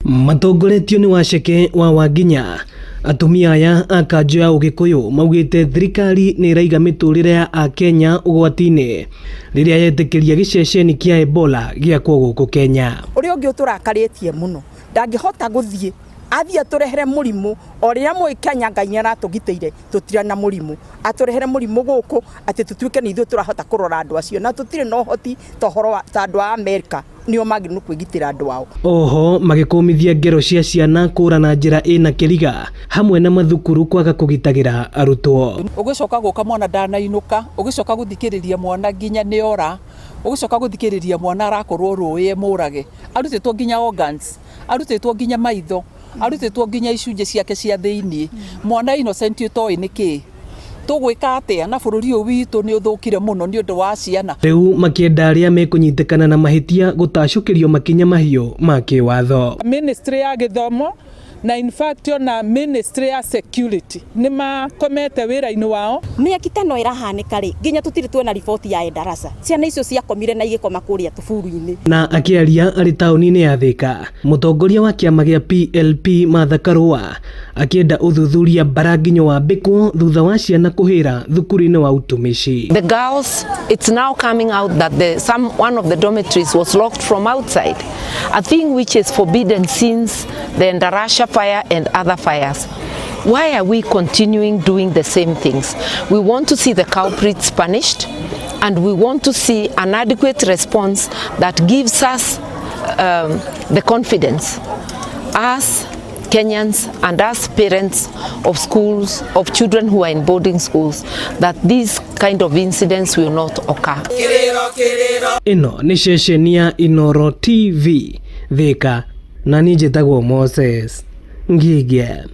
Matongoretio nĩ Waceke wa Wanginya, atumia aya a kanjũ ya Ũgĩkũyũ maugĩte thirikari nĩ ĩraiga mĩtũrĩre ya Akenya ũgwati-inĩ rĩrĩa yetĩkĩria gĩceceni kĩa Ebola gĩakwo gũkũ Kenya. Ũrĩa ũngĩ ũtũrakarĩtie mũno, ndangĩhota gũthiĩ athiĩ atũrehere mũrimũ o rĩrĩa mũĩ Kenya Ngai nĩ aratũgitĩire tũtirĩ na mũrimũ, atũrehere mũrimũ gũkũ atĩ tũtuĩke nĩ ithuĩ tũrahota kũrora andũ acio na tũtirĩ na ũhoti ta ũhoro wa ta andũ a Amerika nĩo magĩrĩirwo nĩ kwĩgitĩra andũ ao. Oho magĩkũmithia ngero cia ciana kũra na njĩra ĩna kĩriga hamwe na mathukuru kwaga kũgitagĩra arutwo. Ũgĩcoka gũka mwana ndanainũka, ũgĩcoka gũthikĩrĩria mwana nginya nĩ ora, ũgĩcoka gũthikĩrĩria mwana arakorwo rũĩ e mũrage, arutĩtwo nginya organs, arutĩtwo nginya maitho, arutĩtwo nginya icunjĩ ciake cia thĩiniĩ, mwana innocent ũtoĩ nĩ kĩĩ. Tũgwĩka atĩa na bũrũri ũyũ witũ nĩ ũthũkire mũno nĩ ũndũ wa ciana. Rĩu makĩenda arĩa mekũnyitĩkana na mahĩtia gũtacũkĩrio makinya mahiũ ma kĩwatho. Ministry ya gĩthomo na in fact ona ministry ya security nĩ makomete wĩra-inĩ wao. Mĩaki ta ĩno ĩrahanĩka rĩ, nginya tũtirĩ tuona riboti ya Endarasa. Ciana icio ciakomire na igĩkoma kũrĩa tũburu-inĩ. Na akĩaria arĩ taũni-inĩ ya Thika, mũtongoria wa kĩama gĩa PLP Martha Karua akĩenda ũthuthuria mbaranginyo wambĩkwo thutha wa ciana kũhĩra thukuru-inĩ wa utumishi. The girls, it's now coming out that the, some, one of the dormitories was locked from outside, a thing which is forbidden since the Endarasha fire and other fires. Why are we continuing doing the same things? We want to see the culprits punished, and we want to see an adequate response that gives us the confidence as Kenyans and as parents of schools, of children who are in boarding schools, that these kind of incidents will not occur. Ĩno nĩ ceceni ya Inooro TV Thika, na niĩ njĩtagwo Moses Ngige.